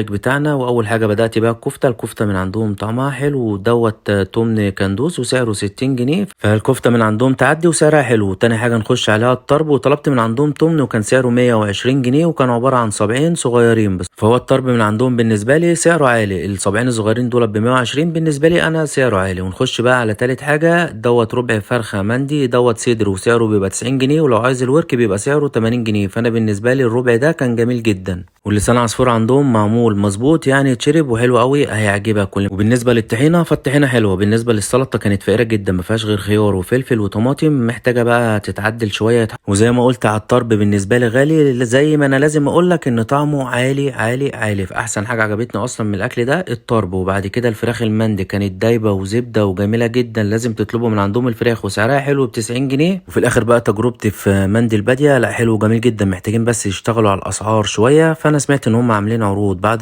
بتاعنا. واول حاجة بدات بيها الكفته، الكفتة من عندهم طعمها حلو، ودوت تمن كندوز وسعره 60 جنيه، فالكفته من عندهم تعدي وسعرها حلو. تاني حاجة نخش عليها الطرب، وطلبت من عندهم تمن وكان سعره 120 جنيه، وكان عبارة عن صابعين صغيرين بس. فهو الطرب من عندهم بالنسبة لي سعره عالي، الصابعين الصغيرين دول ب 120 بالنسبة لي انا سعره عالي. ونخش بقى على تالت حاجة، دوت ربع فرخة مندي، دوت صدر وسعره بيبقى 90 جنيه، ولو عايز الورك بيبقى سعره 80 جنيه. فانا بالنسبة لي الربع ده كان جميل جدا. واللسان عصفور عندهم معمول مظبوط يعني تشرب وحلو قوي هيعجبك. وبالنسبة للطحينه فالطحينه حلوة. بالنسبة للسلطة كانت فقيرة جدا، ما فيهاش غير خيار وفلفل وطماطم، محتاجه بقى تتعدل شوية. وزي ما قلت على الطرب بالنسبة لي غالي، زي ما انا لازم اقول لك ان طعمه عالي عالي عالي. فاحسن حاجة عجبتني اصلا من الاكل ده الطرب. وبعد كده الفراخ المندي كانت دايبه وزبده وجميلة جدا، لازم تطلبوا من عندهم الفراخ وسعرها حلو ب 90 جنيه. وفي الاخر بقى تجربتي في مندي البادية، لا حلو وجميل جدا، محتاجين بس يشتغلوا على الاسعار شوية. فانا سمعت ان هم عاملين عروض بعد